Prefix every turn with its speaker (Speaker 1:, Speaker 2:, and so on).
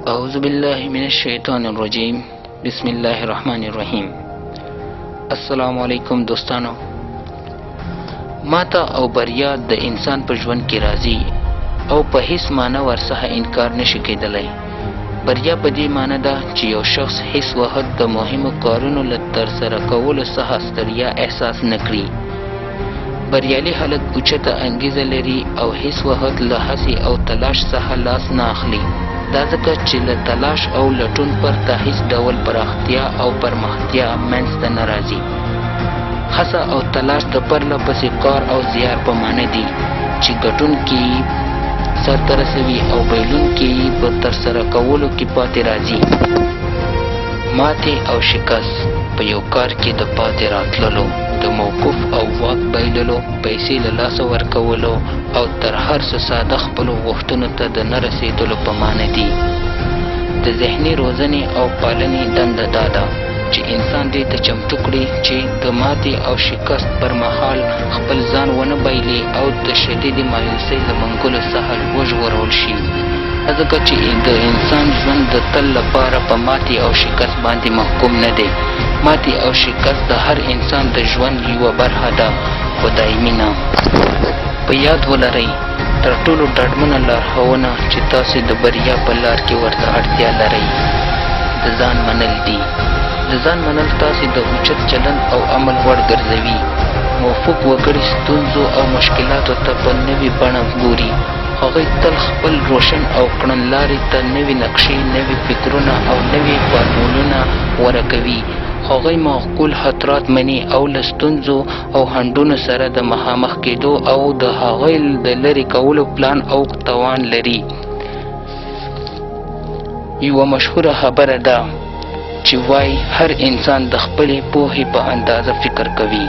Speaker 1: اعوذ بالله من الشیطان الرجیم بسم الله الرحمن الرحیم. السلام علیکم دوستانو. ماته او بریا د انسان په ژوند کې راځي او په هیڅ معنی ورڅخه انکار نشي کېدلی. بریا په دې معنی ده چې یو شخص هیڅ وخت د مهمو کارونو له ترسره کولو څخه ستړیا احساس نه کړي. بریالي خلک اوچته انګیزه لري او هیڅ وخت له هڅې او تلاش څخه لاس نه اخلي، دا ځکه چې له تلاش او لټون پرته هیڅ ډول پراختیا او پرمختیا منځته نه راځي. هڅه او تلاش د پرله پسې کار او زیار په معنی دي چې ګټونکي یې سرته رسوي او بایلونکي یې په ترسره کولو کې پاتې راځي. ماتې او شکست په یو کار کې د پاتې راتللو، د موقف او واک بایللو، پیسې له لاسه ورکولو او تر هر څه ساده خپلو غوښتنو ته د نه رسېدلو په معنی دي. د ذهني روزنې او پالنې دنده دا ده چې انسان دې ته چمتو کړي چې د ماتې او شکست پر مهال خپل ځان ونه بایلي او د شدیدې مایوسۍ له منګولو څخه وژغورل شي. دا ځکه چې د انسان ژوند د تل لپاره په ماتې او شکست باندې محکوم نه دی. ماتې او شکست د هر انسان د ژوند یوه برخه ده، خو دایمي نه. په یاد ولرئ، تر ټولو ډاډمنه لارښوونه چې تاسې د بریا په لار کې ورته اړتیا لرئ، د ځان منل دي. د ځان منل تاسې د اوچت چلند او عمل وړ ګرځوي. موفق وګړي ستونزو او مشکلاتو ته په نوې بڼه ګوري. هغوی تل خپل روشن او کړنلارې ته نوې نقشې، نوي فکرونه او نوي فارمولونه غوره کوي. هغوی معقول خطرات مني او له ستونزو او خنډونو سره د مخامخ کېدو او د هغوی د لرې کولو پلان او توان لري. یوه مشهوره خبره ده چې وايي، هر انسان د خپلې پوهې په اندازه فکر کوي.